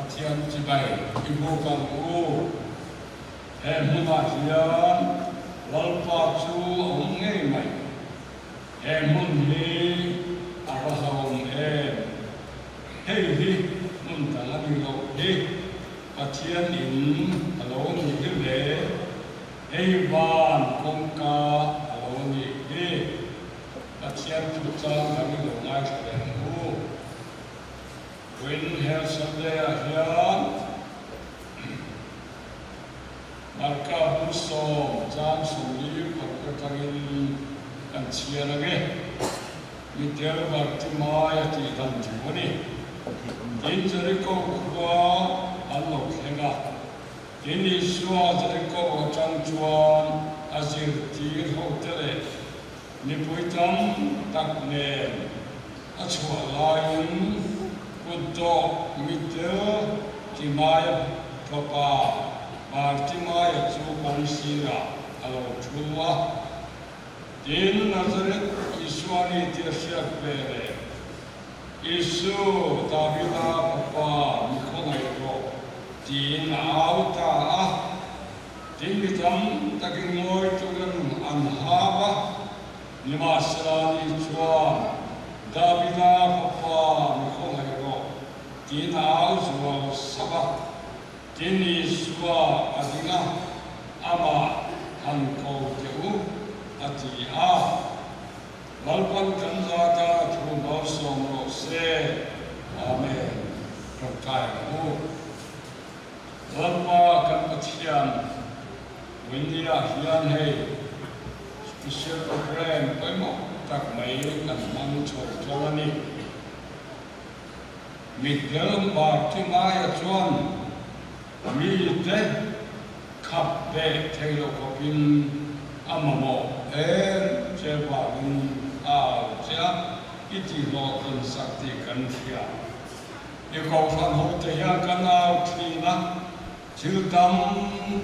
Pathian chibai i buk ang u. He hmunah hian Lalpa chu a awm ngei mai. He hmun hi a va hlauhawm em? Hei hi hmun dang a ni loh hi. Pathian in a lo nih hi le. Hei van kawngka a lo nih hi. Pathian thu chang kan i lo ngaithla leh ang u. Win Health Sunday-ah hian Marka bu sawm chang 46 atangin kan chhiar ang e. Mitel Bartimai a tih dan thu a ni. Tin Jericho khua an lo thleng a. Tin Isua Jericho atang chuan a zirtir hote leh Mipui tam tak nen a chhuah laiin kutdawh mittel Timaia fapa Bartimaia chu kawng sirah a lo thu a. Tin, Nazareth Isua ni tih a hriat ve leh, Isu, Davida fapa, mi khawngaih rawh, tiin a au ta a. Tin mi tam takin ngawi turin an hap a, nimahsela ni chuan Davida fapa mi khawngaih rawh tiin a au zual sap a. Tin Isua a ding a, amah han ko teh u a ti a. Lalpan kan zata thu malsawm rawh se. Amen. Tawngtai ang u. Lalpa kan Pathian Winnie-ah hian hei special program pawimawh tak mai kan hmang chho tlang a ni. Mitdel Bartimaia chuan mite khap beh thei lo khawpin a mamawh em che vangin a au che a, i tihhlawhtlin sak tih kan hria. I kohhran hote hian ka nau thin a, thil tam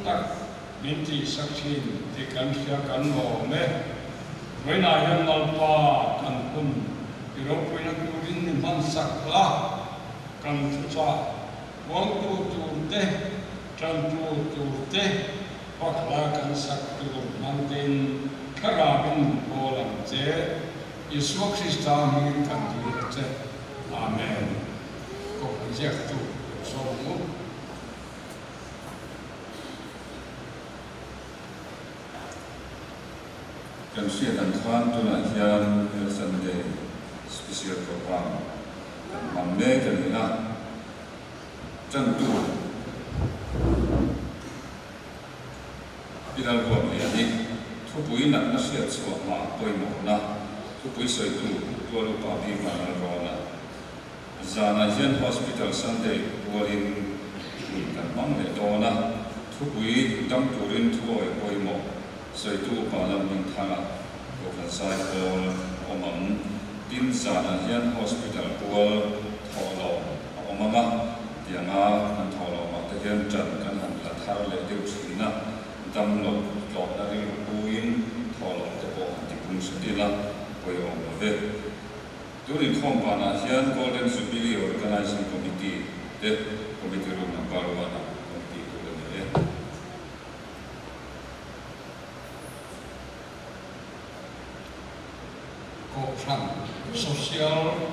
tak min tihsak thin tih kan hria kan lawm e. Vawiinah hian Lalpa kan hun i ropuina turin ni hmansak la, kan thuchah puangtu tur te, tantu tur te, pakhla kan sak tur hmangtein thlarauin min pawl ang che. Isua Krista hmingin kan dil a che. Amen. Kohhran ziaktu sawm u. Kan hriat ang khan tunah hian Health Sunday Special Program kan hmang mek a ni a, tantu I lalruat leh a ni. Thupui natna hriat chhuah hma pawimawhna, thupui sawitu Tual Upa Bi Vanlalrawna. Zanah hian Hospital Sunday pualin hun kan hmang leh dawn a, thupui dam turin thuawi pawimawh sawitu Upa Lalhmingthanga Kohhran Sai Pawl a awm ang. Tin, zanah hian Hospital pual thawhlawm a awm ang a, tianga kan thawhlawmah te hian ṭan kan han la thar leh deuh ṭhin a, damlo tlawhna rilru puin thawhlawm te pawh han tipung hret ila pawihawm lo ve. Tun inkhawm banah hian Golden Jubilee Organising Committee te Committee Room number one-ah committee tur a ni e. Kohhran Social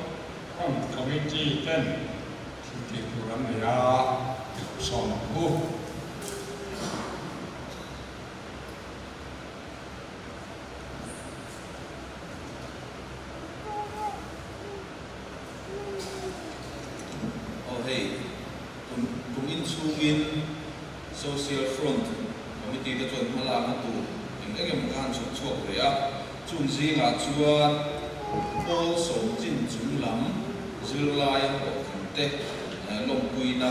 Front Committee ten thil tih tur an nei a, tih sawm ang u. Aw hei, kum kum inchhungin Social Front Committee te chuan hmalakna tur eng eng emaw ka han chhawp chhuak ve a, chung zingah chuan pawl sawm chin chung lam zirlaia hlawhtling te lawmpuina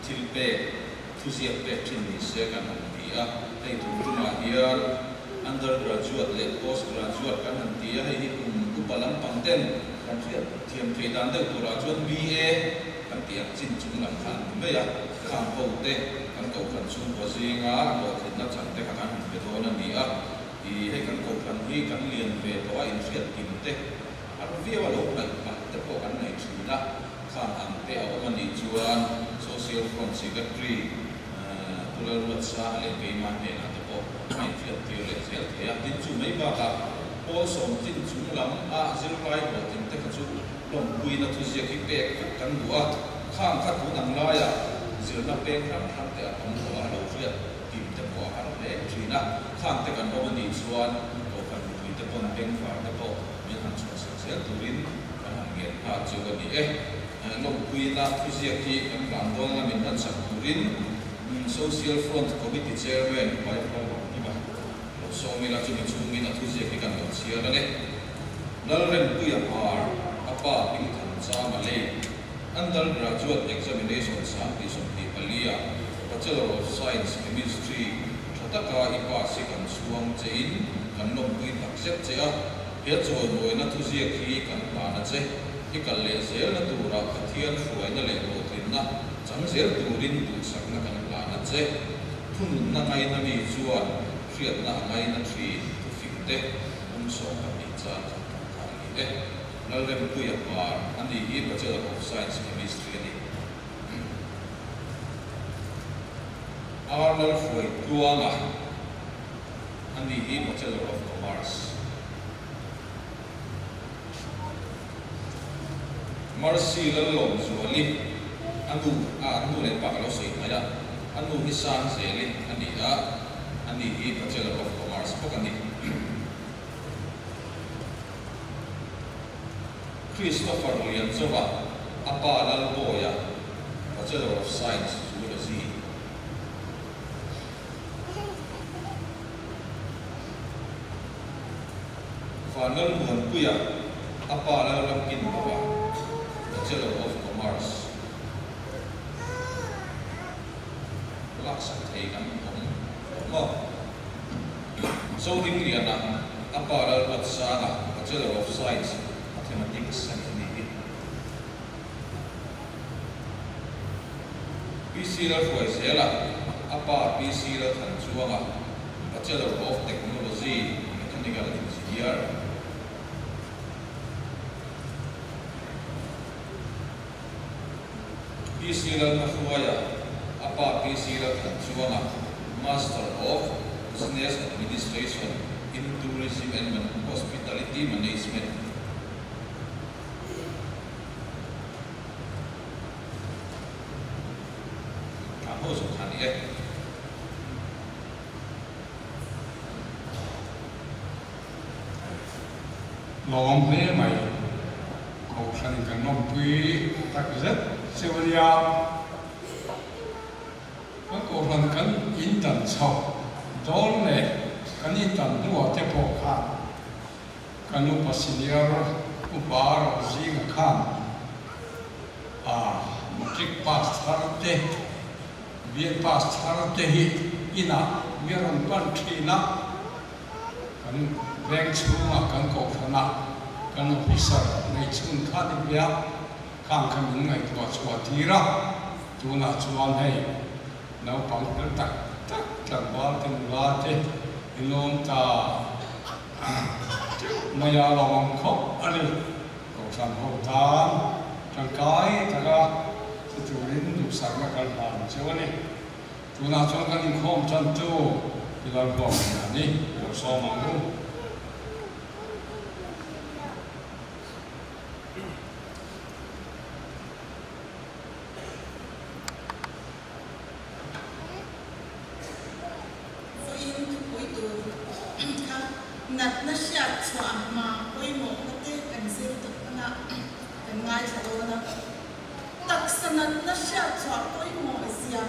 thil pek, thuziak pek thin ni se kan han ti a, hei tum tumah hian undergraduate leh postgraduate kan han ti a, hei hi kum upa lampang ten kan hriat thiam theih dan deuh turah chuan BA kan tih ang chin chung lam kha an ti mai a. Khang ho te kan kohhran chhungkaw zinga hlawhtlinna chan te kha kan han pe dawn a ni a, ih hei kan kohhran hi kan lian ve tawh a inhriat kim te a har viau a lo hnaih palh te pawh kan nei thin a, khang ang te a awm a nih chuan social. Social Front Secretary Pu Lalruatsanga leh keimah hnenah te pawh a inhriattir leh zel thei a. Tin, chu mai bakah pawl sawmtin chung lam a zirlai hlawhtling te kha chu lawmpuina thuziak hi pek vek kan duh a, khang kha tun ang laiah zirna peng hrang hrang te a tam tawh a, lo hriat kim te pawh a har hle thin a, khang te kan awm a nih chuan kohhran mipui te pawn bengvar te pawh min han chhuahsak zel turin kan han ngen nghal chu a ni e. Lawmpuina thuziak hi kan hlan dawn a, min hmansak turin Social Front Committee Chairman Paihlo Rawngkima lo sawm ila, chumi chhungin a thuziak hi kan lo chhiar a ni. Lalrempuia Hmar, a pa Hmingthan Chama lei Undergraduate Examination 2024 ah Bachelor of Science Chemistry tha taka i pass hi kan chhuang chein kan lawmpui tak zet che a, he chawimawina thuziak hi kan hlan a che. I kal leh zelna turah Pathian hruaina leh hlawhtlinna chang zel turin duhsakna kan hlan a che. Thununna ngaina mi chuan hriatna a ngaina thin thufing te 12 chang khat tak kha a ni e. Lalrempuia Hmar a ni hi Bachelor of Science Chemistry a ni. R Lalhruaitluanga a ni hi Bachelor of Commerce. Mercy Lallawmzuali, a nu, a an nu leh pa ka lo sawi hmaih a, a nu hi Sangzeli a ni a, a ni hi Bachelor of Commerce bawk a ni. Christopher Lianzova, a pa Lalbawia, Bachelor of Science, Zoology. Vanlalmuanpuia, a pa Lalramkin Baba, Bachelor of Commerce, laksak thei kan awm tawh maw? Zodingliana, a pa Lalruatsanga, Bachelor of Science, Mathematics, a ni hi. PC Lalhruaizela, a pa PC Lalthanchuanga, Bachelor of Technology, Mechanical Engineer. PC Lalhmahruaia, a pa PC Lalthanchuanga, Master of Business Administration in Tourism and Hospitality Management. Thla ho zawk kha a ni e. Lawm hle mai. Kohhran kan lawmpui tak zet cheu a nia. Kan kohhran kan intan chhoh dawn leh kan intan hnuah te pawh khan Kan upa senior upa Rozinga khan a matric pass thar te, BA pass thar te hi inah mi rawn pan thin a, kan veng chhungah kan kohhranah kan officer neihchhun kha ni ve a, khang kha min ngaihtuah chhuah tir a, tunah chuan hei naupang fel tak tak tlangval te nula te inawm ta. Teuh mai a lo awm khawp a ni. Kohhran ho tan tangkai taka che turin duhsakna kan hlan cheu a ni. Tunah chuan kan inkhawm tantu i Lalhlawm nia ni lo sawm ang u. Vawiin thupui tur kha natna hriat chhuah hma pawimawhna te kan zir tak hmana kan ngaithla dawn a. Taksa natna hriat chhuah pawimawh zia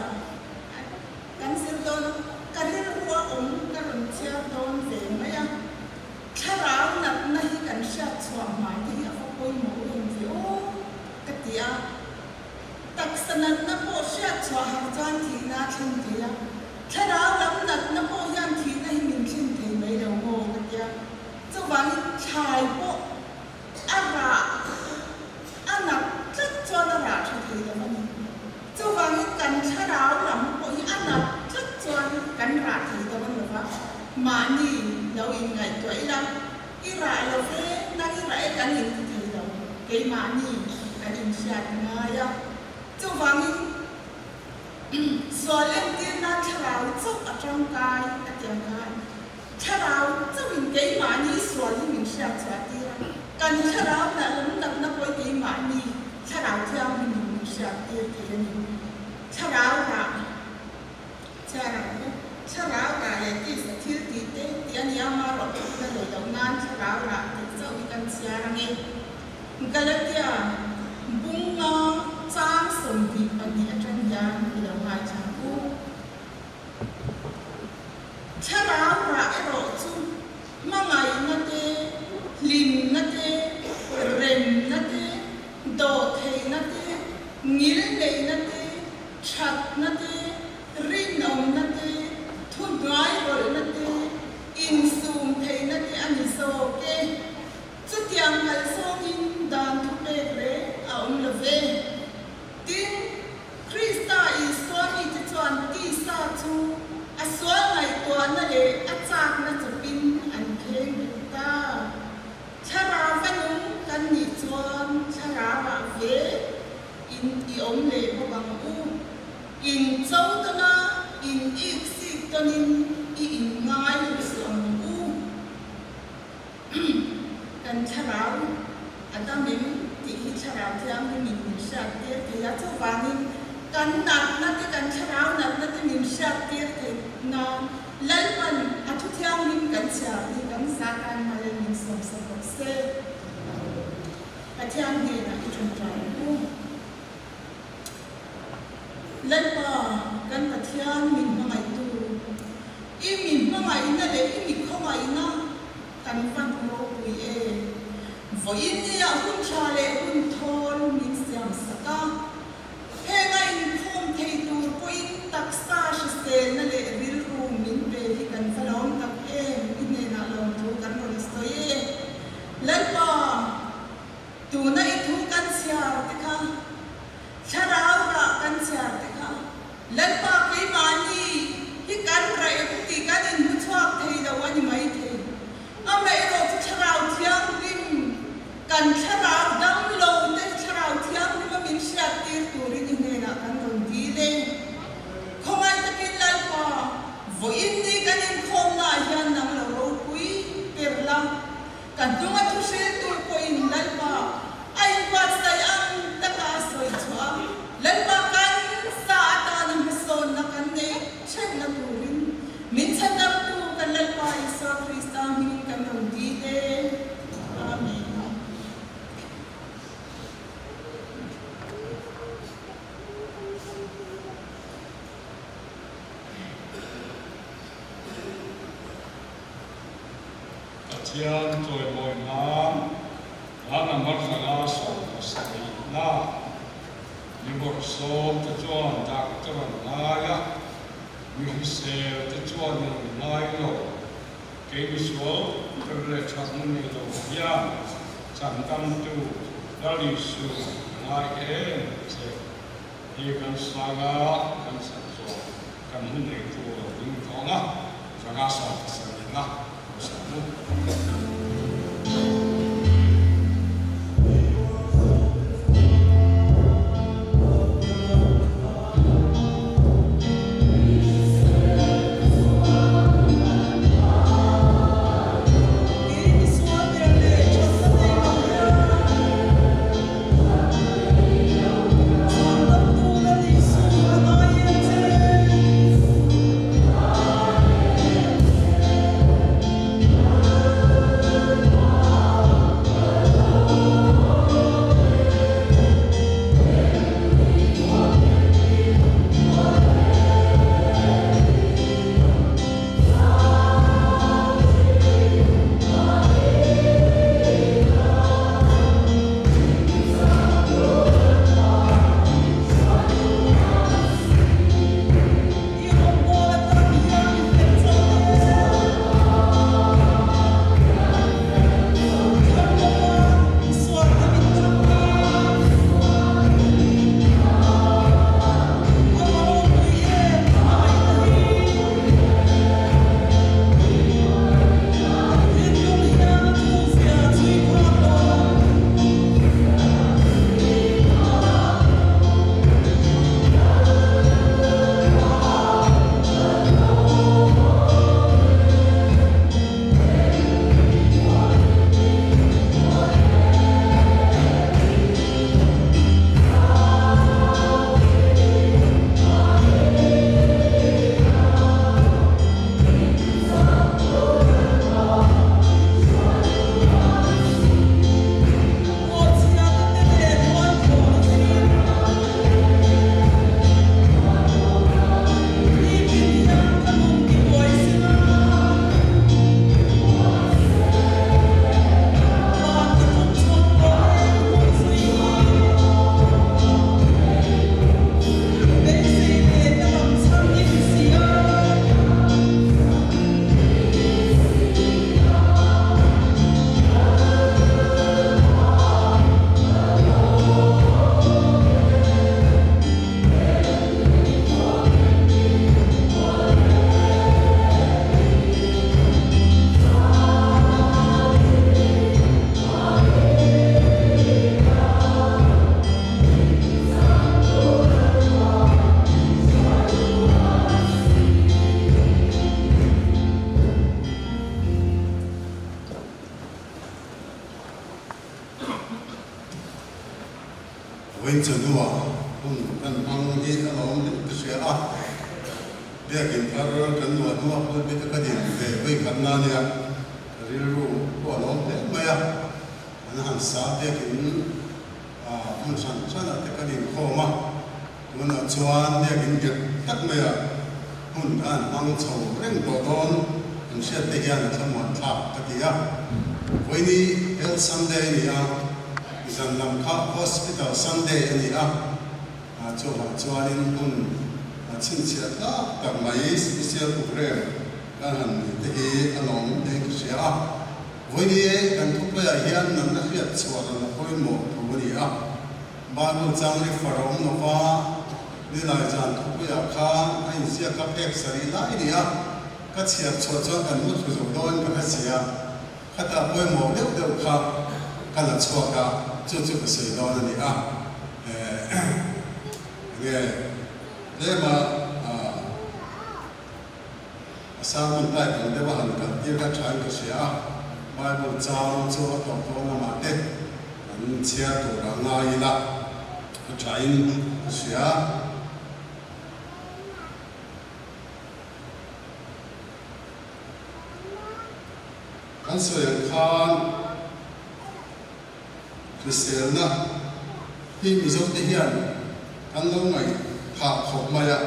kan zir dawn a, ka rilru a awm ka rawn chhiar dawn ve mai a. Thlarau natna hi kan hriat chhuah hmai te hi a va pawimawh em ve aw ka ti a. Taksa natna pawh hriat chhuah har chuan thihna a thlen thei a, thlarau lam natna pawh hian thihna hi min thlen thei mai lo maw ka tia. Chuvangin thlai pawh a rah a nat tlat chuan a rah tha thei lo a ni. Chuvangin kan thlarau lam pawh hi a nat tlat chuan kan rah thei dawn lo va, mahni lo inngaihtuah ila, I rah lo ve, nang i rah e kan inti thei lo, keimahni kan inhriat ngai a. Chuvangin Sual entir nan thlarau chauh a tangkai a ti ang khan thlarau chauhin keimahni sual hi min hriat chhuah tir a, kan thlarau nalh natna pawh hi keimahni thlarau thianghlimin min hriat tir thei a ni. Thlarau rah chhiar ang u. Thlarau rah leh tisa thil tih te tih a nia marawh thutna nei loh nan thlarau rah tih chauh hi kan chhiar ang e. Galatia bunga chang 22 atang hian i lo ngaithla ang u. Thlarau rah erawh chu hmangaihna te, hlimna te, remna te, dawhtheihna te, ngilneihna te, thatna te, rinawmna te, thuhnuairawlhna te, insum theihna te a ni zawk e. Chutiang kalsawngin dan thupek reng a awm lo ve. Tin, Krista Isua mite chuan tisa chu a sual ngaihtuahna leh a chakna chawpin an kheng bet ta. Thlarau va nung kan nih chuan thlarauah ve in i awm leh bawk ang u. In cho tawna in ik sik tawnin i in ngai hlu suh ang u. Kan thlarau a dam em tih hi thlarau thianghlim in min hriat tir thei a, chuvangin kan natna te, kan thlarau natna te min hriat tir theih nan Lalpan a thu thianghlim kan chhiar hi kan zatan mal min sawmsak rawh se. Pathian hnenah i tawngtai ang u. Lalpa, kan Pathian min hmangaihtu, i mi hmangaihna leh i mi khawngaihna kan van ropui e. Vawiin nia hun tha leh hun thawl min siam sak a, henga inkhawm thei tur pawhin taksa hriselna leh rilru min pe hi kan va lawm tak em, i hnenah lawmthu kan rawn sawi e. Lalpa, Tuna i thu kan chhiar te kha, thlarau rah kan chhiar te kha, Lalpa keimahni hi kan raih tih kan inhmu chhuak thei lo a ni mai thei. Amaherawh chu thlarau thianghlim, kan thlarau dam lo te thlarau thianghlim a min hriat tir turin i hnenah kan rawn dil e. Khawngaih takin Lalpa, vawiin ni kan inkhawmnaah hian nang lo ropui per la. Ka hnunga thu hriltu pawhin Lalpa a inbuatsaih ang taka a sawi chhuah a, Lalpa kan sa atana hmasawnna kan neih ṭhenna turin min chhandamtu kan Lalpa Isua Krista hmingin kan rawn dil e. Amen. Pathian chawimawi nan hla number 5 70 na mi bawrhsawm te chuan doctor an ngai a, mi hrisel te chuan an ngai lo. Kei misual ber leh thatna nei lo hian chandamtu Lal Isu ka ngai em che. Hi kan sang a, kan sak zawh kan hun ei tu lo ding tawng a, 5 70 na lo sak u. Kei misual ber leh thatna nei lo hian. chawhnuah hun kan hmang hi a lo awm deuh ka hria a, Biakin thar kan nuah hnuah pulpit a ka din ve vawi khat na nia, ka rilru pawh a lo awm hle mai a, kan han sa biakin hmun hran hranah te kan inkhawm a, tunah chuan biakin nghet tak maiah hmun kan han hmang chho reng tawh dawn kan hriat te hian a thlamuan thlak ka ti a. Vawiini Health Sunday a ni a, zan lam kha Hospital Sunday a ni a, chuvang chuanin hmun a chhinchhiah tlak tak mai special program kan han nei te hi a lawm hle ka hria a. Vawiini kan thupuiah hian natna hriat chhuah ran a pawimawh thu a ni a. Bible chang refer a awm lova, nilai zan thupuiah khan a inziak a phek sarih lai a ni a, ka chhiar chhuah chuan kan mu thlu zo dawn ka hre si a, khatah pawimawh deuh deuh kha ka la chhuak a, chu chu ka sawi dawn a ni a. Enge tlema A sermon type ang deuh a han kal tir kha thain ka hria a, Bible chang chu a tawp dawn lamah te kan chhiar tur a ngai ila a thain ka hria. Kan sawi ang khan hriselna hi Mizote hian kan lo ngaih phah khawp mai a.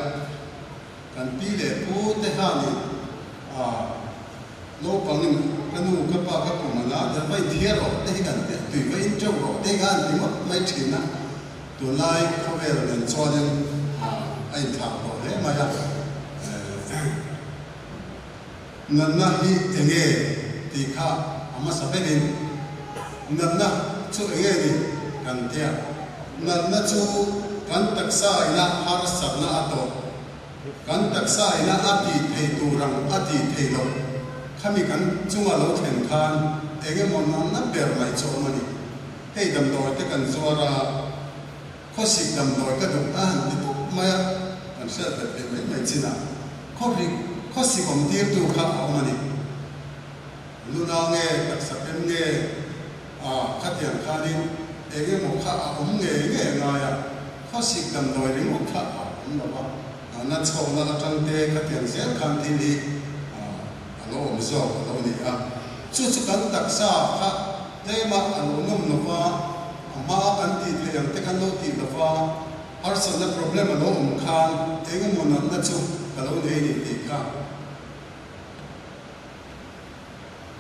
Kan pi leh pu te khanin naupangin ka nu ka pa ka kum a na der va inthiar rawh te hi kan ti a, tui va in teuh rawh te hi kha an ti ngawt mai thin a, tunlai khawvel nen chuanin a inthlak tawh hle mai a. Natna hi enge tih kha a hmasa berin natna chu enge ni kan tia. Natna chu kan taksa ina harsatna a tawh, kan taksa ina a tih theih tur ang a tih theih loh khami kan chunga lo thlen khan engemaw natna ber mai chu awm a ni. Hei damdawi te kan zuar a. Khawsik damdawi ka duh a han ti tawp mai a, kan hriat ve theih mai mai chin a, khawhrik khawsik awm tirtu kha a awm a ni. Nuna nge, taksa pem nge, a khatiang khanin eng emaw kha a awm ngei ngei a ngai a, khawsik damdawi ringawt kha a awm lo va, na chhawkna atang te khatiang zel khan thil hi a lo awm zawk a lo ni a, chu chu kan taksa kha tlema a lo nawm lo va, A hma kan tih theih ang te kan lo tih lo va, harsatna problem a lo awm khan eng emaw natna chu ka lo nei ni tih kha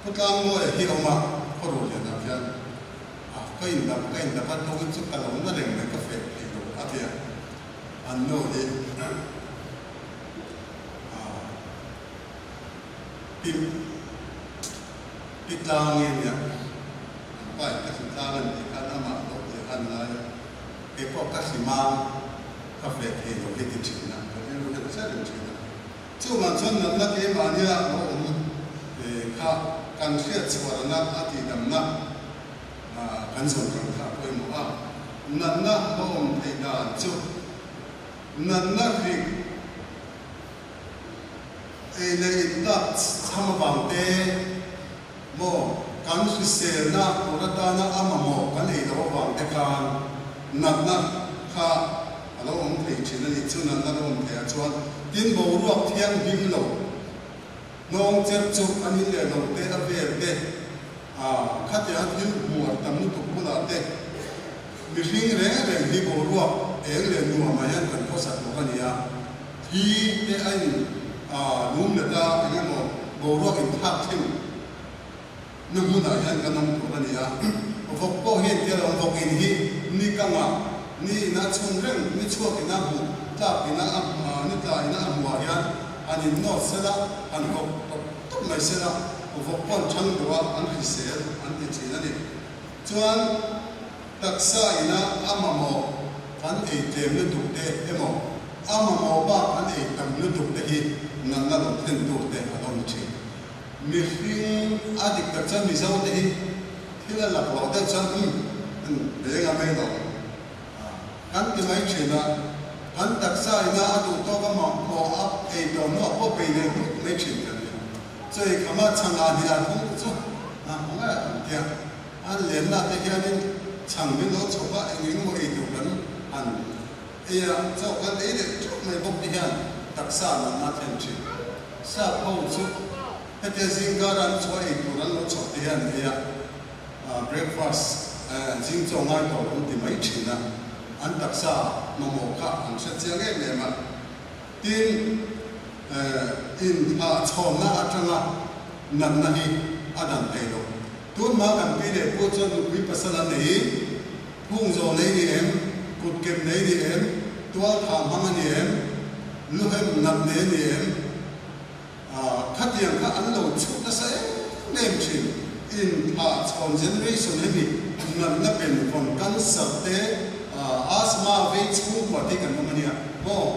khawtlang Mawia hi a awm a, khaw ruh lianah khian a ka indap ka indap a tawngin chu ka lo na reng mai ka feh theih lo a ti a, an nu hi a pi pi tlangi nia. An pa in ka hri tlang an tih khan amah dawh leh a ngai a, kei pawh ka hri mang ka ve thei lo hi ti thin a, ka rilru hian a hre reng thin a. Chuvang chuan natna keimahnia lo awm kha kan hriat chhuarna a tihdamna kan zawn rang kha a pawimawh a, natna lo awm theih dan chu natna hrik ei leh intlak chham avang te, Maw, kan hriselna tur atana a mamawh kan ei loh avang te khan natna kha a lo awm thei thin a ni. Chu natna lo awm theiah chuan tin boruak thianghlim lo hnawng cher chu an in leh lo te a vel te, khatiang a thil hmuar tam lutuk bulah te mihring reng reng hi boruak eng leh nuamah hian kan khawsa tur a ni a. Thli te a in lum let a, eng emaw boruak inthlak thleng na hmunah hian kan awm tur a ni a. Vawk pawh hian thil a awm, vawk in hi ni kangah, ni ina chhun reng, ni chhuak ina hmuh, tlak ina a ni tla ina a hmuh ah hian han in nawt sela, han vawk tawp tawp mai sela, vawk pawh an chhang duh a, an hrisel an ti thin a ni. Chuan taksa ina a mamawh kan ei tlem lutuk te emaw, a mamawh bak kan ei tam lutuk te hi natna lo thlen tur te a lo ni thin. Mihring a dik tak chuan Mizo te hi thil a lak loh deuh chuan umm an beng a mai lo kan ti mai thin a, kan taksa ina a duh tawk a mamawh a ei tawh hnuah pawh bei leh hlut mai thin kan ni. Chawi khama chhang ah hnih ah thung te chu a hmu ngei ang tia. An lenna te hianin chhang min lo chhawp a, eng eng maw ei tur kan han ei a, chaw kan ei leh teuh mai bawk te hian taksa natna a thlen thin. Sap ho chu hetia zingkara an chaw ei tur an lo chhawp te hian ei a, breakfast zing chaw ngai tawh an ti mai thin a, an taksa mamawh kha an hre chiang em em a. Tin, inthahchhawnna atanga natna hi a dan thei lo. Tunhma kan pi leh pu chuan nupui pasal an nei, phung zawh nei ni em, kut kem nei ni em, tual thah hmang a ni em, luhem nat nei a ni em, khatiang kha an lo chhut nasa em em thin. Inthahchhawn generation hemi natna benvawn cancer te, asthma vei chhungkua te hi kan awm a nia maw?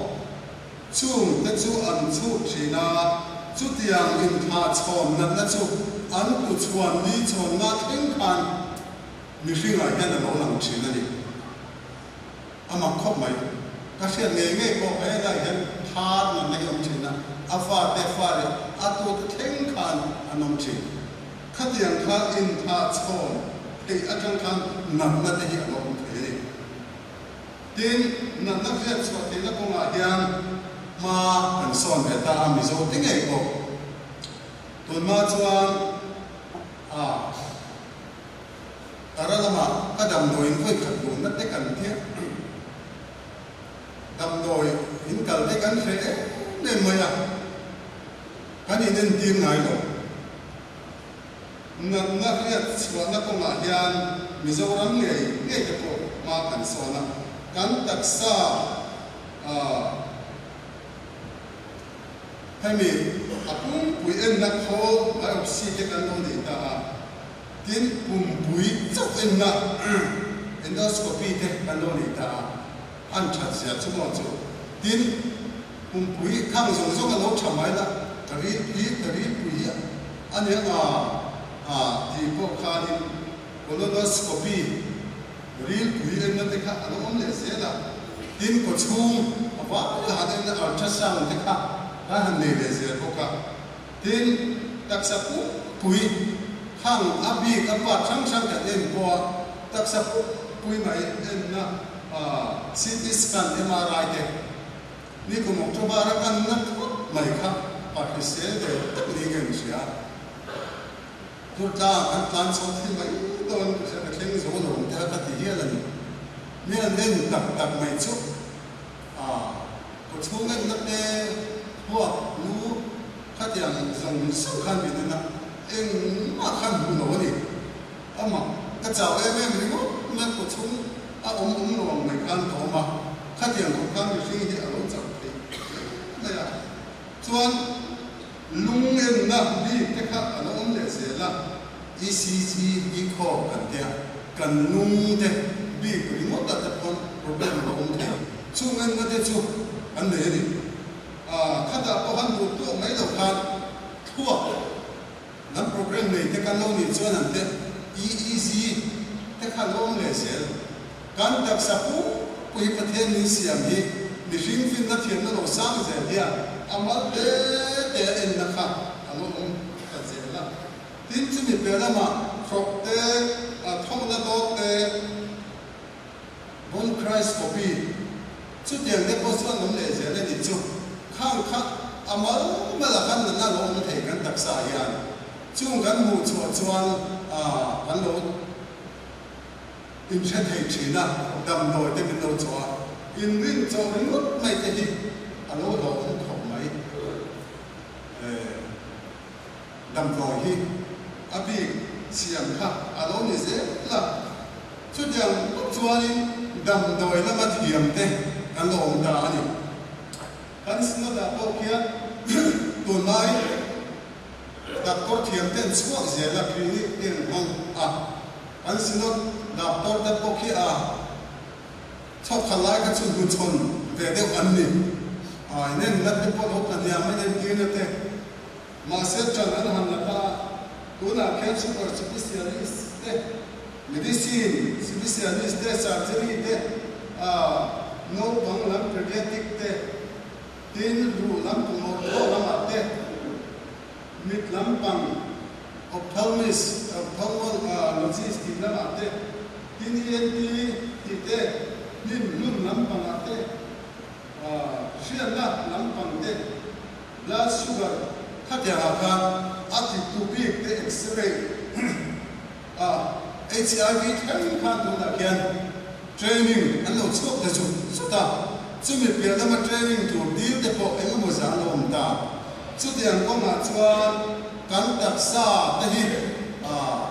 Chung te chu an chhut thin a, chutiang inthahchhawn natna chu an tuchhuan ni chhawnna thleng khan mihringah hian a lo lang thin a ni. A mak khawp mai. Ka hriat ngei ngei pawh he lai hian thar natna hi a awm thin a, a fate fa leh a tute thleng khan an awm thin. Khatiang kha inthahchhawn theih atang khan natna te hi a lo awm thei a ni. Tin, natna hriat chhuah theihna kawngah hian hma kan sawn ve ta a, Mizo te ngei pawh. Tunhma chuan a Tara lamah ka damdawiin vawi khat luhna te kan thiah. Damdawi in kal te kan hreh em em mai a, kan inentir ngai lo. Natna hriat chhuahna kawngah hian Mizoram ngei ngei te pawh hma kan sawn a, kan taksa hemi a pumpui enna khawl biopsy te kan lo nei ta a, tin pumpui chauh enna endoscopy te kan lo nei ta a, an that zia chu maw chu. Tin, pumpui khang zawng zawng a lo tha mai la, ka rilpui ka rilpui hi a nia a a tih pawh khanin colonoscopy rilpui enna te kha a lo awm leh zel a. Tin, kawchhung a vai a han enna ultrasound te kha kan han nei leh zel bawk a. Tin, taksa pumpui khang a bik a part hrang hrang kan en pawh a, taksa pumpui mai enna CT scan, MRI te nikum October a kan na thut mai kha pa hrisel ve tak niin ka inhria. Thurtlang kan tlan chho thil mai dawn ka hria, ka thleng zo lo ang te kha ka ti hial a ni. Mi an en tak tak mai chu A kaw chhung enna te, thluak, lu, khatiang zawng zawng khan min en a, engmah khan hmu lo a ni. Amah ka chau em em ringawt mai a kaw chhung a awm awm lo ang mai khan ka awm a, khatiang khawp khan mihring hi a lo chauh theih hle mai a. Chuan lung enna bik te kha a lo awm leh zel a, ECG echo kan tia, kan lung te bik ringawt ah te pawn problem a lo awm thei. Chung enna te chu an nei a ni. Khatah pawh han duh tawh mai lo khan thluak lam program nei te kan lo nih chuan an te EEG te kha a lo awm leh zel. Kan taksa pumpu hi Pathian min siam hi mihring finna thiamna lo sang zel hian a mal te te a enna kha a lo awm ta zel a. Tin, chumi piah lamah thawk te, thawkna dawt te, bronchoscopy, chutiang te pawh chuan awm leh zel a nih chu. Khang kha a mal malah khan natna a lo awm thei kan taksa hian. Chung kan hmuh chhuah chuan kan lo. Inhre thei thin a, damdawi te min lo chawh a, inrin chawh ringawt mai te hi a lo hlawhawm khawp mai. Damdawi hi a bik siam kha a lo ni zel a, chutiang bawk chuanin damdawi lama thiam te kan lo awm ta a ni. Kan synod ah pawh khian tunlai doctor thiam te an chhuak zel a, clinic te an hmang a. An synod doctor te pawh khi a chhawk khat lai kha chu hnuchhawn ve deuh an ni. A inenna te pawh lo tlahniam a entirna te. Mahse ṭan an han la ta a, tunah khian super specialist te, medicine specialist te, surgery te, naupang lam pediatric te, tin ruh lam pumawh thaw lamah te, Mit lampang, ophthalmist, ophthalmologist tih lamah te, tin ENT tih te, Hnim hlun lampangah te, hriatna lampang te, blood sugar khatiangah khan a titu bik te x-ray a HIV thleng khan tunah khian training an lo chhuak ta zut zut a, chumi piah lama training tur dil te pawh eng emaw zah an lo awm ta. Chutiang kawngah chuan kan taksa te hi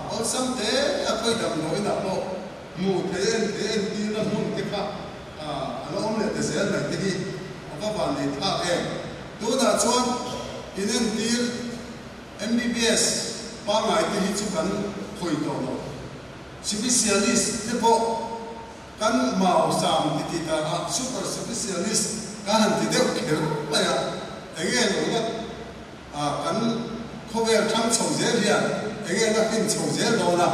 awlsam te a khawi damdawiinah pawh Hmuh thei en thei entirna hmun te kha a la awm leh ta zel mai te hi a va van nei thlak em. Tunah chuan inentir MBBS pangngai te hi chu kan hawi tawh lo. Sipisialist te pawh kan mau sam ti ti ta a, super sipisialist kan han ti deuh kher mai a, enge lo la a kan khawvel thang chho zel hian enge la fin chho zel dawn a.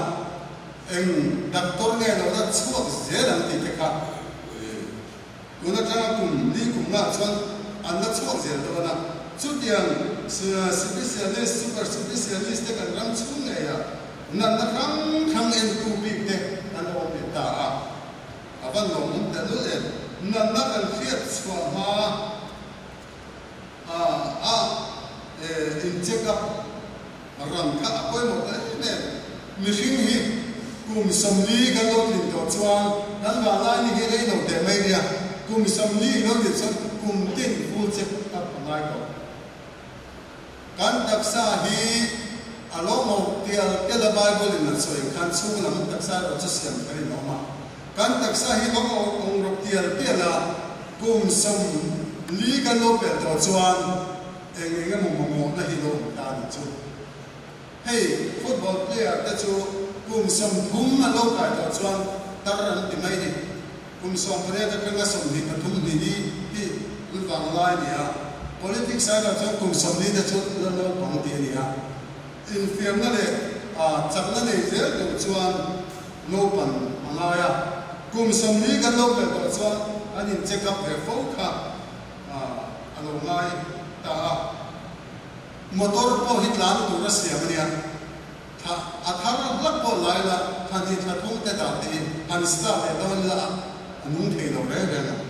Eng doctor nge lo la chhuak zel ang tih te kha tun atanga kum li kum ngah chuan an la chhuak zel dawn a. Chutiang specialist, super specialist te kan ram chhung ngei a natna hrang hrang entu bik te an awm leh ta a. A van lawmawm ta lul em. Natna kan hriat chhuah hma a a in check up Ram kha a pawimawh ta em em. Mihring hi kum 40 kan lo tlin tawh chuan kan vanglai ni hi rei lo teh mai nia. Kum 40 lo tlin chuan kum tin full check up a ngai tawh. Kan taksa hi a lo ngo tial tial a Bible in a sawi ang khan chhung lam taksa erawh chu siam kher in a awm a. Kan taksa hi lo ngo rawk tial tial a kum 40 kan lo pelh tawh chuan Eng eng emaw mamawhna hi lo awm ta a nih chu. Hei football player te chu kum 30 an lo kai tawh chuan tar an ti mai ni. Kum 18 atanga 23 hnih hi hi an vang lai a ni a. Politics ah erawh chuan kum 40 te chu la naupang tih a ni a. Infiamna leh chakna nei zel tur chuan naupan a ngai a. Kum 40 kan lo pelh tawh chuan an in check up ve fo kha. A lo ngai ta a. Motor pawh hi tlan tur a siam a nia. Thla a thar hlak pawh lai la, thla hnih thla thum te dah te hi han start leh dawn ila a nung thei lo reng reng ang.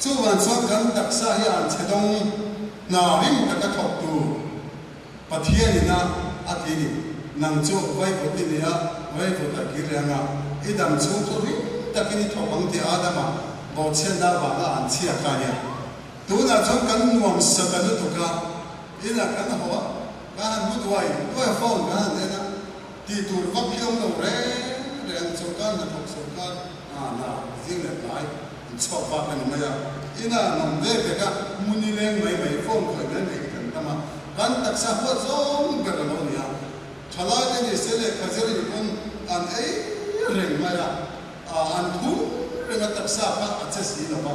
Chuvang chuan kan taksa hi an chhe dawng hna rim taka thawk tur Pathian ina a ti ni. Nang chu vaivut i nia, vaivut a kir reng a, i dam chhung chu rim takin i thawk ang tih Adama bawhchhiatna avanga an chhia kha a nia. Tunah chuan kan nuam sa ta lutuk a, inah kan haw a, kan han hmu duai duai a, phone kan han en a, tih tur vak hi awm lo reng reng, sawrkar hnathawk sawrkar hna zing leh tlai an chhuak vak a ni mai a, inah an awm ve vek a, hmun i leng mai mai, phone khawih mai mai hi kan tam a, kan taksa huat zawng ber a lo ni a, thalai te ni se lehkha zir in pawn an ei reng mai a, an thum reng a taksa kha a che si lo va,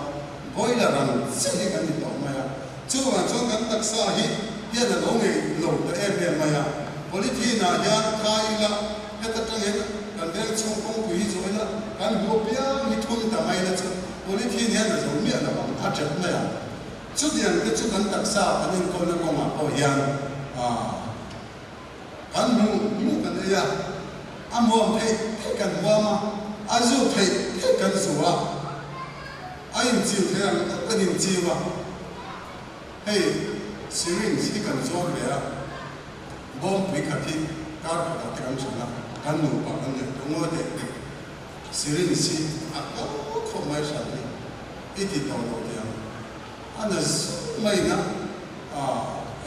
boiler ang chiah hi kan ni tawh mai a, chuvang chuan kan taksa hi hian a lo ngei lo ta em em mai a, polythene ah hian khai ila heta tang hian kan veng chhung kawngpui hi zawh ila kan hmuh piang hi thun ta mai ila chu polythene hian a zo miah lo ang, a tep mai ang. Chutiang te chu kan taksa kan enkawlna kawngah pawh hian kan hmuh hmuh kan ei a, a hmuam theih theih kan hmuam a, a zu theih theih kan zu a, a inchiu theih ang ang kan inchiu a. Hei syringe hi kan zuar ve a, bawngpui khat hi kar khatah te kan hran a, kan nupa kan neih tawh ngawi teh. Syringe hi a to khawp mai hran hi i ti tawh lo teh ang. A na zung mai na a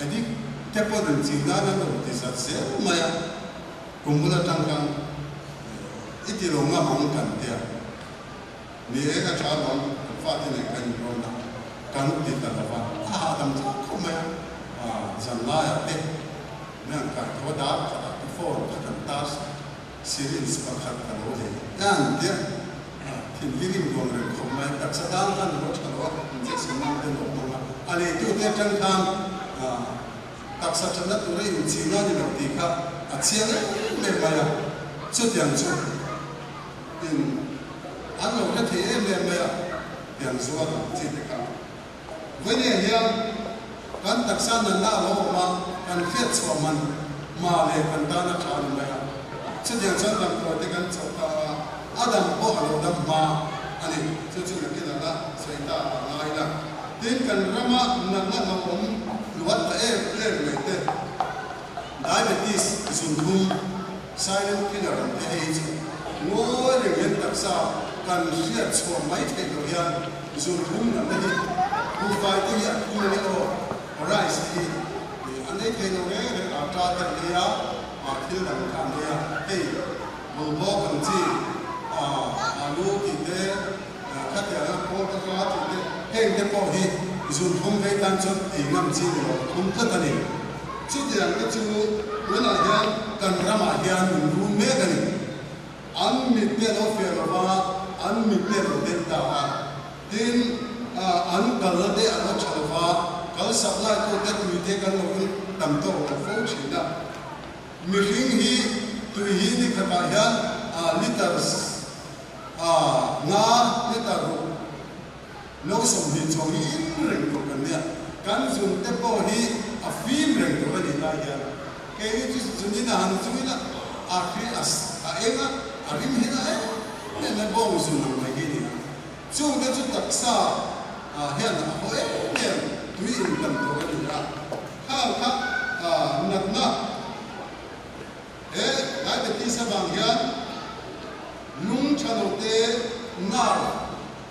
addict te pawn an ching nan an rawn ti zat zel mai a, kum bul atang khan i ti lo ngam ang kan ti a, ni e ka tha lo ang kan fate nen kan inrawn a kan ti ta lo va, a hahdam thlak khawp mai a, zan laiah te mi an kai tho a dar khatah te phone kha kan tar Syringe pakhat ka lo lei an tia thin hi rim duang reng khawp mai. Taksa tan khan a lo tha lo a, injection nan te lo hmang a, a leitute atang khan taksa thatna tura inching a ni lo tih kha a chiang em em mai a, chutiang chu in an lo hre thei em em mai a, tiang zuar ang chi te kha. Vawinia hian kan taksa natna a lo awm a, kan hriat chhuah man hma leh kan tan a tha a ni mai a. Chutiang chuan damdawi te kan chawh ta a, a dam pawh a lo dam hma. a ni. Chu chu nakinah la sawi ta a ngai la. Tin, kan rama natna hlauhawm hluat ta em em mai te, diabetes, zunthum, silent killer ang te hei hi chu ngawi reng hian taksa kan hriat chhuah mai theih loh hian zunthum natna hi buhfai te hi a thum a nia aw, rice te hi an ei thei lo reng reng, atta te an ei a, thil dang kha an ei a, hei bawlhhlawh ang chi alu tih te, Khatianga pawl te hla tih te heng te pawh hi zunthum vei tan chuan ei ngam chi ni lo thum tlat a ni. Chutiang te chu tunah hian kan ramah hian min run mek a ni. An mit te lo fiah lo va, an mit te lo den ta a, tin an kalna te a lo tha lo va, kal sak lai tu te tui te kan lo in tam tawk lo fo thin a. Mihring hi tui hi ni khatah hian liters A nga liter ruk no 20 chuang hi in reng tur kan nia, kan zun te pawh hi a fim reng tur a nih lai hian keini chu zunin a han zuin a, a hri a a eng a, a rim hi na em em a bawng zun ang mai hi a ni a, chung te chu taksa ah hian a haw em em tui in tam tur a ni a, khang kha natna. He diabetes avang hian lung tha lo te nerve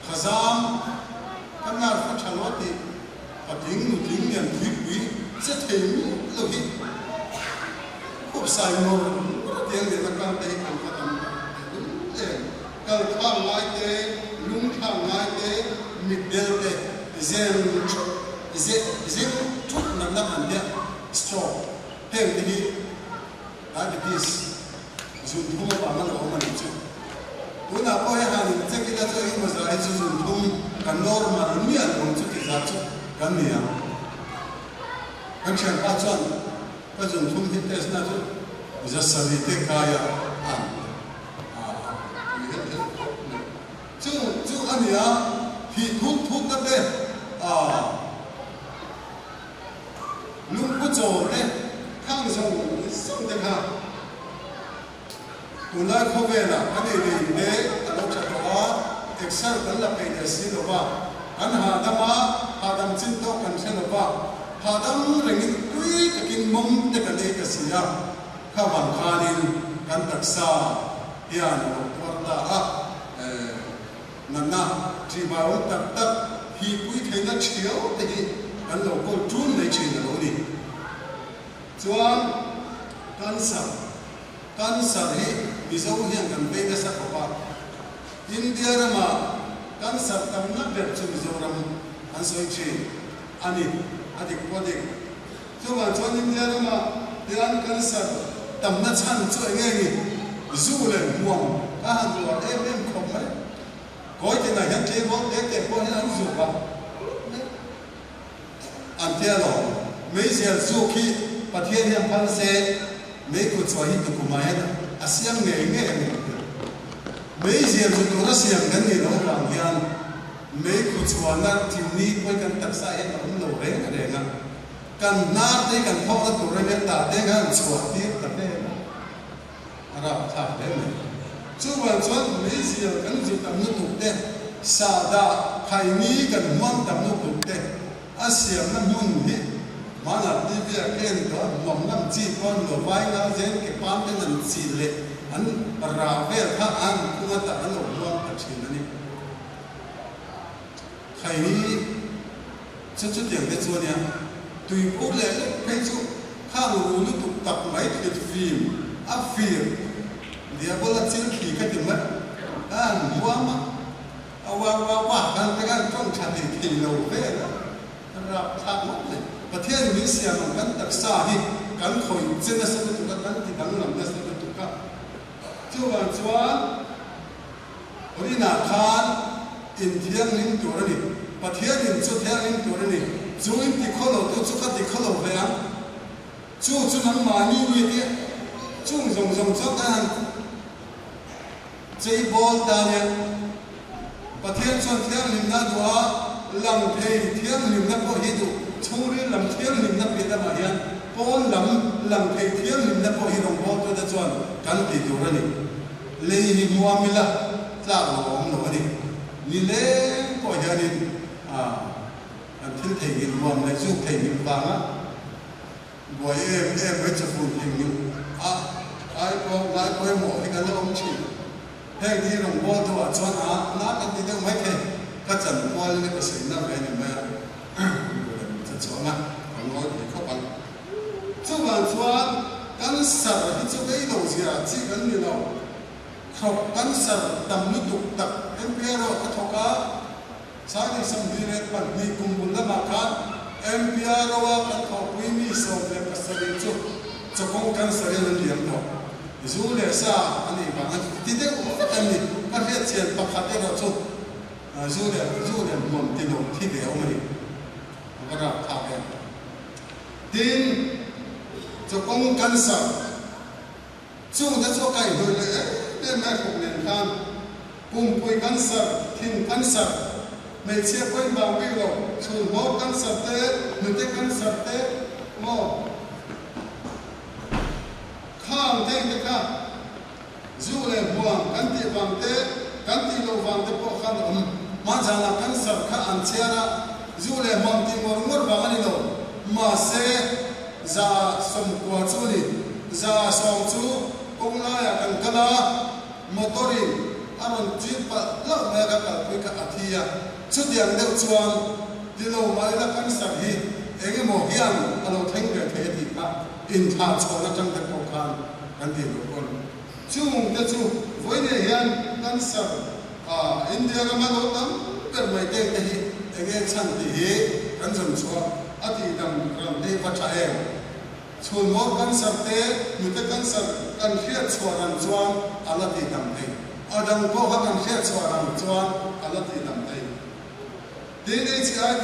tha zam, ka nerve a tha lo a tih patling nutling lian pui pui che thei miah lo hi khup sai ngawr ngawr a tiang leh na kal te hi kan va tam tehlul em. Kal thlak ngai te, lung thlak ngai te, mit del te zen thut zeng thut natna kan tia stroke. Heng te hi diabetes zunthum avanga lo awm a nih chu. Tunah pawh hei han in check ila chu engemaw zah hi chu zunthum kan normal miah lo ang chu tih zah chu kan ni ang. Kan thianpa chuan ka zunthum hi test na chu 700 te kai a an a pui helh helh khawp mai. Chu chu a ni a, thih thut thut na te a. Lungphu chawl te, khang zawng zawng te kha tunlai khawvelah kan ei leh in te a lo tha tawh a, exer kan la peih leh si lo va, kan hahdam a, hahdam chin tawk kan hre lo va, hahdam rengin tui takin mawm te kan ei ta si a, kha vang khanin kan taksa hian a lo tuar ta a. Natna ṭihmai awm tak tak hi pui theihna ṭhiau te hi kan lo kawl ṭun mai ṭhin a lo ni. Chuan cancer, cancer hi Mizo hian kan vei nasa khawp a, India rama cancer tamna ber chu Mizoram an sawi ṭhin a ni, a dik pawh a dik. Chuvang chuan India rama hian cancer tamna chhan chu eng nge ni? Zu leh hmuam a han uar em em khawp mai. Kawi tinah hian tleirawl te te pawh hian an zuk a, an tia lo. Meizial zuk hi Pathian hian phal se meikut chhuah hi tukumah hian a siam ngei ngei a ni. Meizial zu tura siam kan nih loh avang hian Meikhu chhuahna chimni pawi kan taksa hian a awm lo reng reng a, kan hnar te hi kan thawkna tur ania tah te khan chhuah tir ta vel a, a rapthlak hle mai. Chuvang chuan meizial kan zu tam lutuk te, sahdah khaini kan hmuam tam lutuk te, a siamna hmun hi hmanah TV ah khen tawh a, hmuam ngam chi pawn lo vai ngal zen ke pan ten an chil leh an rah vel kha an phung a tah an lo hmuam ta thin a ni. Khai hi chu chutiang te chu a nia, tuikhur leh lek phei chu khang ru lutuk tak mai thlit fim a fir diabola chil thli ka ti mai a han huam a, a wa wa wa khan te khan tawng tha thei thei lo vel a, a rap thlak ngawt mai. Pathian min siam ang kan taksa hi kan khawih che nasa lutuk a, kan ti danglam nasa lutuk a, chuvang chuan. Rinah khan in thianghlim tur a ni. Pathian in chu thianghlim tur a ni. Chu in ti khaw lo tu chu ka ti khaw lo ve ang. Chu chu nangmahni mi te chung zawng zawng chuan kan han chei bawl ta nia. Pathian chuan thianghlimna a duh a, lang thei thianghlimna pawh hi duh. Chhungril lam thianghlimna piah lamah hian pawn lam lang thei thianghlimna pawh hi rawngbawltute chuan kan ti tur a ni. Lei hi hmuam ila tlak lo a awm lo a ni. Nileng pawh hianin kan thil theihnghilh huam leh zuk theihnghilh vanga buai em em mai chawfun theihnghilh a ai pawh ngai pawimawh hi kan la awm thin. Heng hi rawngbâwl deuhah chuan a na kan ti deuh mai thei. Ka chan kual in ka sawi na ve a ni mai a, duh leh min che chuang a, ka ngawi thei khawp ang. Chuvang chuan cancer hi chu vei lo zia chi kan ni lo. Thawk cancer tam lutuk tak MPRO ka thawk a, Sangni 22 kum bul lamah khan MPRO a kan thawhpui mi 17 chu chawkawng cancer in an liam tawh. Zu leh sa a nih vang a ti deuh vek an ni. Ka hriatchian pakhat erawh chu zu leh zu leh hmuam ti lo thi ve awm a ni. A va rap thlak em. Tin, chawkawng cancer Chungte chu a kaihhnawih leh em em mai hruk nen khan pumpui cancer, thin cancer, hmeichhia pawhin vang bik lo, chhun hmawr cancer te, hnute cancer te maw khang theng te kha zu leh hmuam kan tih vang te, kan tih loh vang te pawh khan awm. Hmanzanah cancer kha an chhiar a, zu leh hmuam tih ngawr ngawr vang a ni lo, mahse 90 chu a ni. 100 chu kawng laiah kan kal a, motor in a rawn chil palh hlauh mai a, ka kalpui kha a thi a. Chutiang deuh chuan ti lo mah ila cancer hi eng emaw hian a lo thleng ve thei a tih kha inthlah chhawn atang te pawh khan kan tih loh pawn. Chung te chu vawiin hian cancer ah India rama lo tam ber mai te te hi eng nge chhan tih hi kan zawn chhuah a tih dam ram hi va tha em? Chhunhmawr cancer te, hnute cancer kan hriat chhuah ran chuan a la tih dam thei. A dang pawh kha kan hriat chhuah ran chuan a la tih dam thei. Tin HIV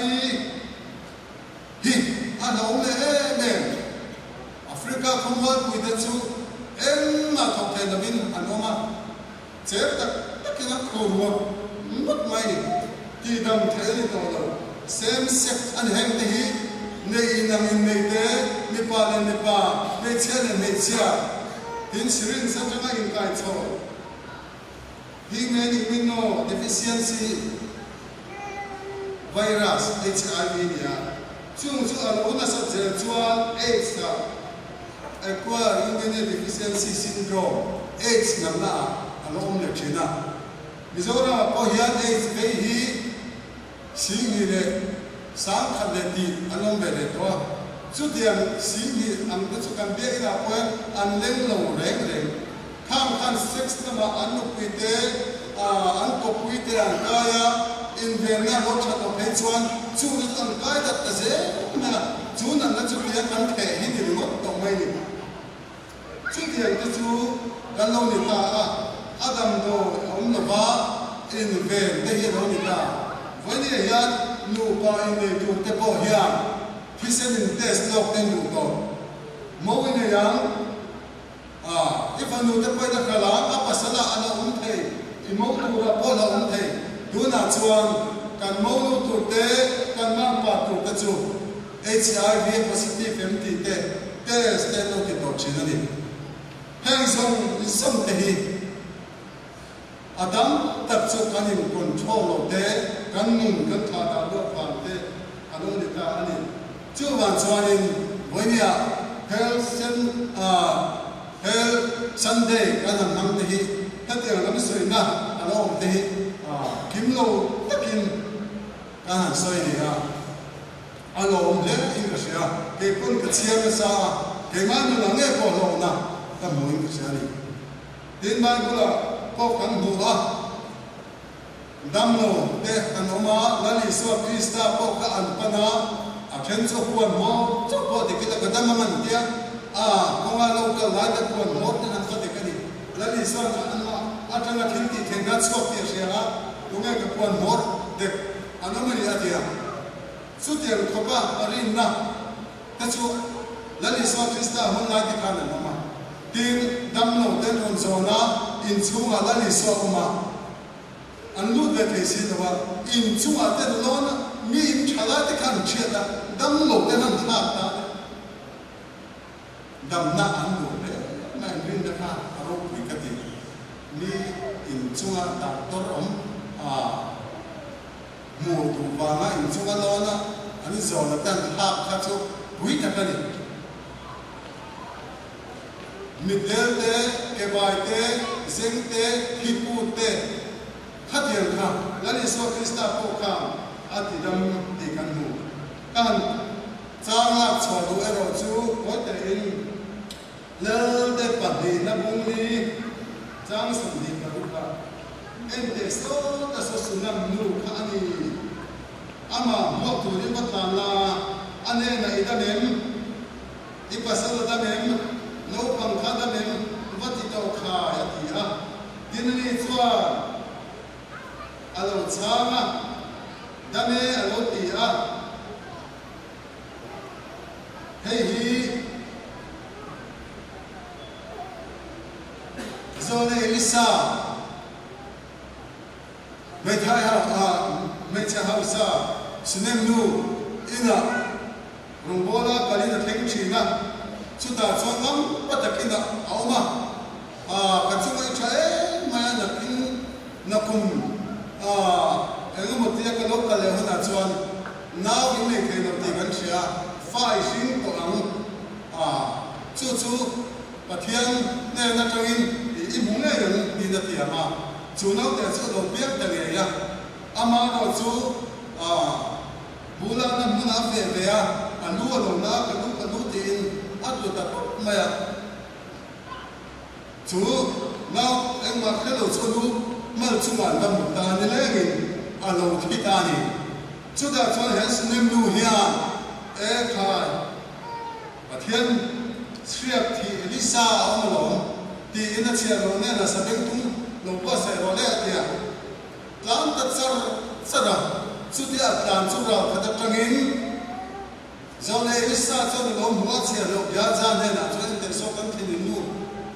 hi a hlauhawm leh em em. Africa khawmualpui te chu engmah thawk thei lovin an awm a. Cher tak takin a khur ngawt ngawt mai ni. Tihdam theih a ni tawh lo. Same sex a ni heng te hi nei inang innei te, mipa leh mipa, hmeichhia leh hmeichhia, tin syringe atanga inkai chho human immunodeficiency virus, HIV, nia. Chung chu a lo nasat zel chuan AIDS ah Acquired Immunodeficiency Syndrome, AIDS, natna ah a lo awm leh thin a. Mizoramah pawh hian AIDS vei hi 10,100 leh tih an awm ve leh tawh a. Chutiang 10,000 ang te chu kan biakinn ah pawh hian an leng lo reng reng. Khang khan sex lamah an nupui te, an kawpui te an kai a, invenna lo tha tawh phei chuan chu na chu an kai dat ta zel mai a, chu natna chu tiang kan theh hi ni ringawt tawh mai ni. Chutiang te chu kan lo ni ta a, a damdawi a awm lova inven te hi a lo ni ta. Vawinia hian nupa innei tur te pawh hian thisen in test lawk te an duh tawh. Mo i nei ang. A, i fanu te pawhin a hral a, a pasal ah a la awm thei, i mo turah pawh a la awm thei. Tunah chuan kan mo nu tur te, kan mangpa tur te chu HIV positive em tih te test te an lo ti tawh thin a ni. Heng zawng zawng te hi a dam tak chu kan in control lo te, kan nun kan thah dah luat vang te a lo ni ta a ni. Chuvang chuanin vawinia Health Health Sunday kan han hmang te hi hetiang lam sawina a lo awm te hi kim lo takin kan han sawi ni a, a lo awm hle in ka hria. Kei pawn ka chhiar nasa a, keimah nunah ngei pawh hlawhna ka hmu in ka hria a ni. Tin Bible-ah pawh kan hmu a. Damlo te an awm a, Lal Isua Krista pawh kha an pan a, a then chu huan hmawr chauh pawh dik ila ka dam ang an tia, a kawnga lo kal lai te huan hmawr ten an va dik a ni. Lal Isua'n anmah atanga thil tih theihna chhuak tih a hria a, tunge ka huan hmawr dek an awm a ni a ti a. Chutiang khawpa a rinna te chu Lal Isua Krista hun lai te khan an awm a. Tin, damlo ten rawn zawn a, inchhungah Lal Isua awm a. An lut ve thei si lo a, in chungah ten lawn a, mi in tha lai te khan thiat a, dam lo ten an thlak ta a, damna an duh hle mai an rinna kha a ropui ka ti. Mi in chunga doctor awm a. Hmuh duh vanga inchunga lawna an zawna te an thlak kha chu pui tak a ni. Mitdel te, kebai te, zeng te, thiput te khatiang kha Lal Isua Krista pawh khan a tidam tih kan hmu. Ka han chang lak chhuah duh erawh chu kawi tein Lalte pahnihna bungli chang 26 ah en teh sawta saw Sunam nu kha a ni. Amah hmuak turin va tlan la, a hnenah i dam em? I pasal a dam em? Naupang kha a dam em? Va ti tawh khai a ti a. Tin ani chuan a lo chhang a, Dam e a lo ti a. Hei hi Zawhna Elisa, hmeithai hmeichhe hausa Sunem nu inah rawngbawla kalin a thleng thin a, chutah chuan lampa takin a awm a, ka chunga i tha em mai a, nakin nakum engemaw tia ka lo kal leh hunah chuan Nau in nei thei lo tih kan hria, fa i hring tawh ang a, chu chu Pathian hnen atangin i hmu ngei ang tiin a tiam a, chu naute chu a lo piang ta ngei a, amaherawh chu a bulahna hmunah a feh ve a, a lu a lo na a, ka lu ka lu tiin a tlu ta tawp mai a. Chu nau engmah hre lo chu a lu mal chungah an va mut ta ni lengin a lo thi ta a ni. Chutah chuan he Sunem nu hian, E khai, Pathian chhriak thih Elisa a awm alawm, tiin a chhiah lo nen a sabengtung lo buatsaih rawh le a ti a. Tlan ta char char a, chutia a tlan chu ral khat atangin, Zawlei Elisa chuan a lo hmu a, chhiar loh Gehazi hnenah chuan en teh saw kan thlen in nu,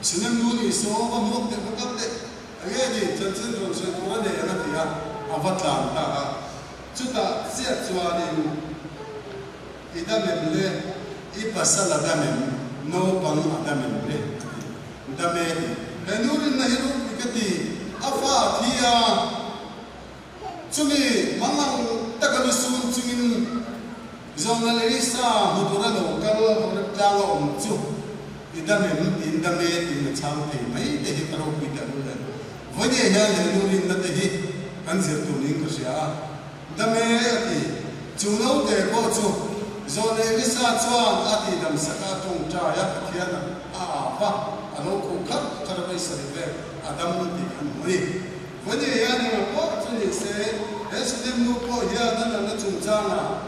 Sunem nu ni saw va hmuak teh va kal teh, enge ni chanchin rawn sawi tur a nei ang a ti a, a va tlan ta a. Chutah chiah chuanin i dam em le, i pasal a dam em, naupang a dam em le a ti. Dam e ti. He nu rinna hi ropui ka ti, a fa a thi a. Chumi mangang taka lu sun chungin Zawlnal Elisa hmu tura lo kal Horeb tlanga awm chu i dam em tiin dam e tiin a chhang thei mai te hi ka ropui teh lul em. Vawinia hian he nu rinna te hi kan zir tur niin ka hria a, dam e a ti. Chu naute pawh chu Zawlnal Elisa chuan a tihdam sak a, a tawngtai a, Pathian a ap a, a lo khuh khat khat a vawisarih vel a dam tih kan hmu a ni. Vawinia hian engah pawh chu ni se, he Sunem nu pawh hian a natna chungchangah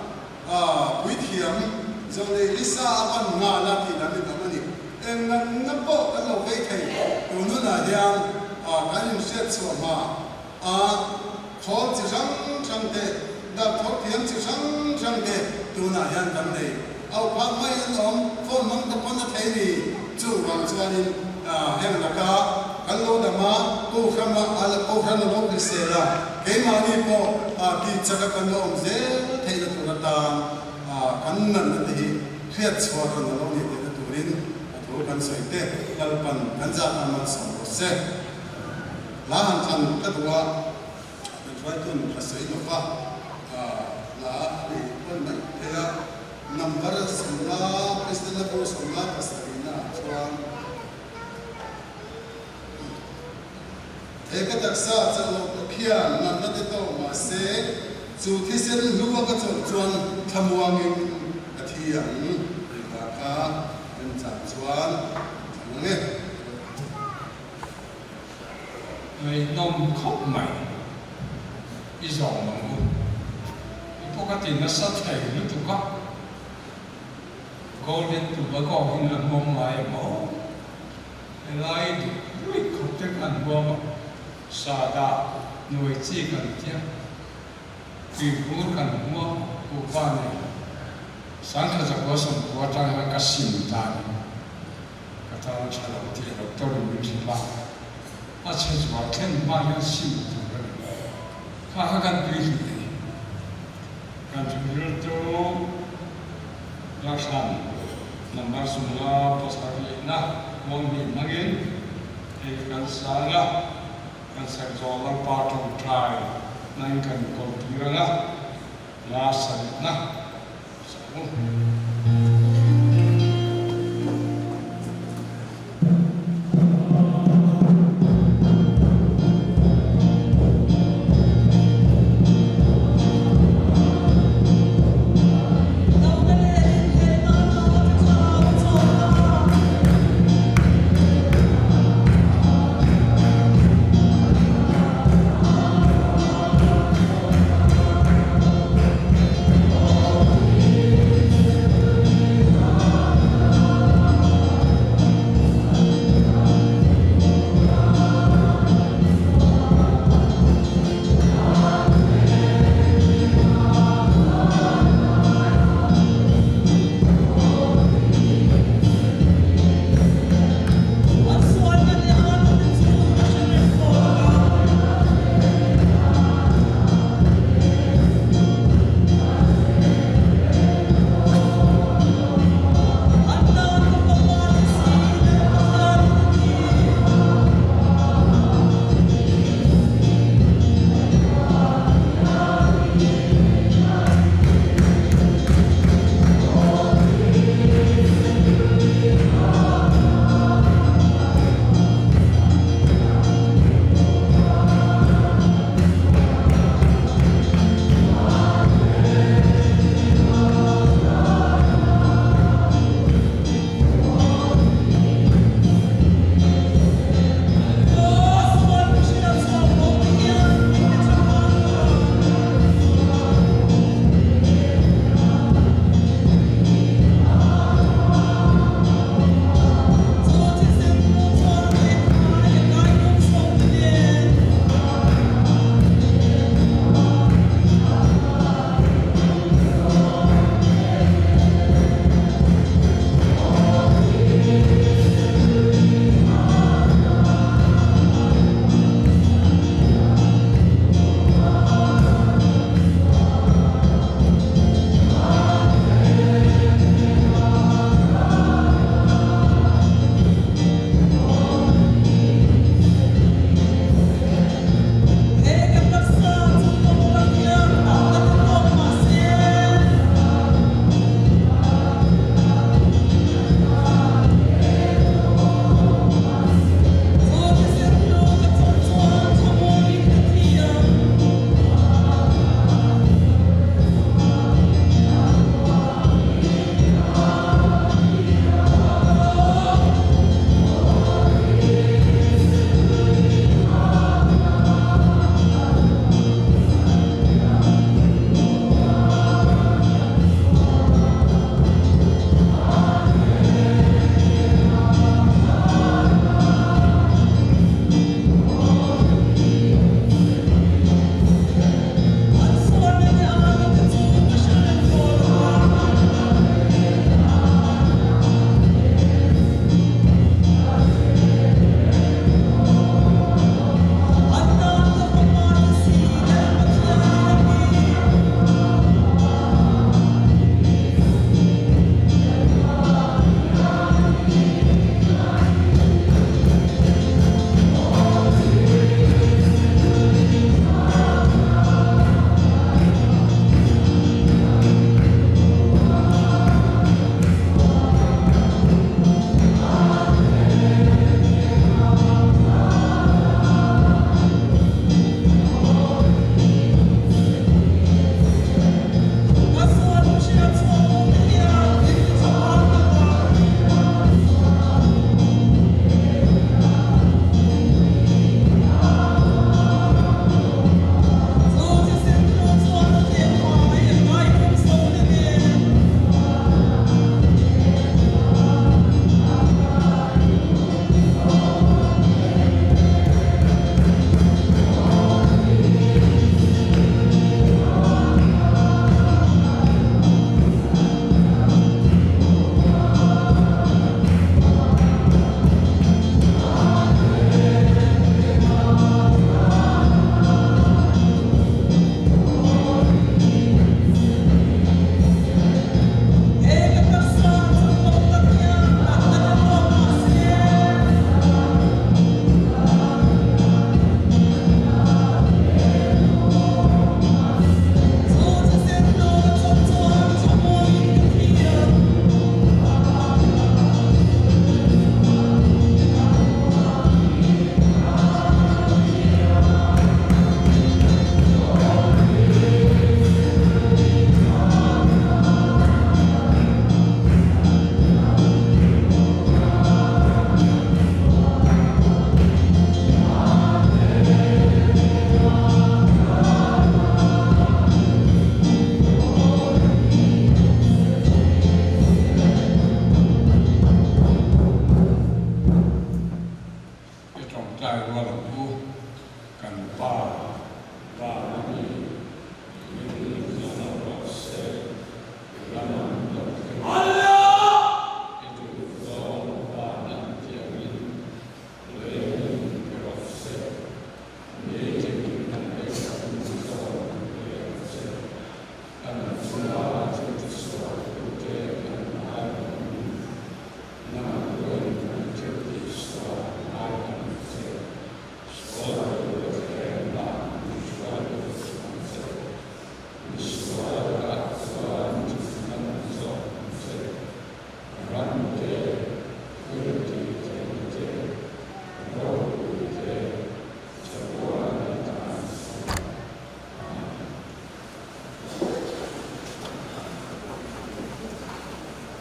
puithiam Zawlei Lisa a pan nghal a tih lam in awm a ni. Eng natna pawh kan lo vei thei tun hunah hian kan inhriat chhuah hma a khawl chi hrang hrang te, dakthawr thiam chi hrang hrang te tunah hian kan nei. Auh phah mai an awm, phone hmang te pawn a thei ni. Chuvang chuanin heng laka kan lo dam a, Kohhran a Kohhran a lo hrisel a, keimahni pawh tih chaka kan lo awm zel theihna tur atan kan natna te hi hriat chhuah rawn a lo ni theihna turin a thu kan sawi te Lalpan kan zah tan malsawm rawh se. Hla han thlan ka duh a. Kan hruaitun a sawi lo va, hla a nei pawn mai thei a, number 50, President a bur 57 ah chuan he ka taksa chauh loh tak hian natna te tawk mah se chu thisen hlu a ka chawlh chuan thlamuangin ka thi ang tih hla kha remchang chuan thlang ang e. Ngaihnawm khawp mai. I zawm ang u. I pawh ka ti nasa thei lutuk a. Golden Tobago hi an hmuam ngai em aw? Helai duh ruih khawp te kha an hmuam a. Sahdah hnuai chi kan tia. Tuibur kan hmuam kuhva nei. Sangkha zakua sawmkua atang hian ka sim ta a ni. Ka tan tha lo tih doctor in min hrilh a, a chhe zual thlen hma hian sim tur a ni. Kha kha kan tui hlih a ni. Kan thuhriltu Lakhlan number 57 na muanghnih hmangin hei kan sang a, kan sak zawh Lalpa tawngtai. Nain kan kawl tir ang a, hla sarihna sak ang.